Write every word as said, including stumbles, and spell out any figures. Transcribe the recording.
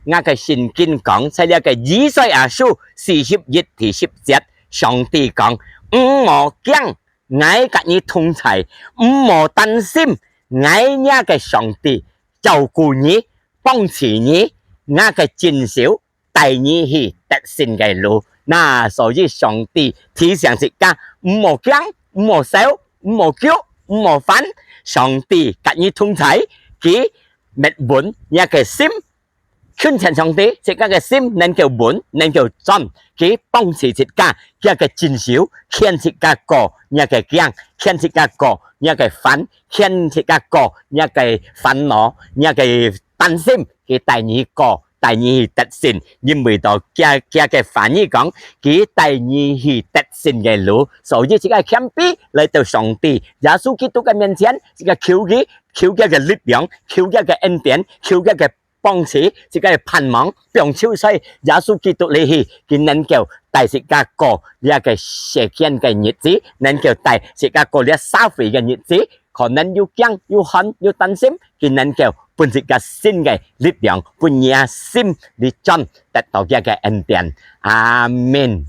𠊎个聖經講，在這个以賽亞書四十一第十節，上帝講：「毋好驚，𠊎佮你同在；毋好擔心，𠊎若个上帝照顧你，幫持你，𠊎个正手帶你去得勝个路。」那所以上帝提醒自家，毋好驚，毋好愁，毋好急，毋好煩。上帝佮你同在，佢密穩若个心，近前上帝，自家个心能夠穩，能夠轉，佢幫持自家，佢个正手牽自家過若个驚，牽自家過若个煩，牽自家過若个煩惱，若个擔心，佢帶你過，帶你去得勝，因為到佢，佢个話語講，佢帶你去得勝个路。所以自家謙卑來到上帝耶穌基督个面前，自家求佢，求佢个力量，求佢个恩典，求佢个幫持，自家个盼望，放手在耶穌基督裡去，佢能夠帶自家過這个世間个日子，能夠帶自家過這社會个日子。可能有驚、有寒、有擔心，佢能夠分自家新个力量，分若心裡轉得到佢个恩典。阿們。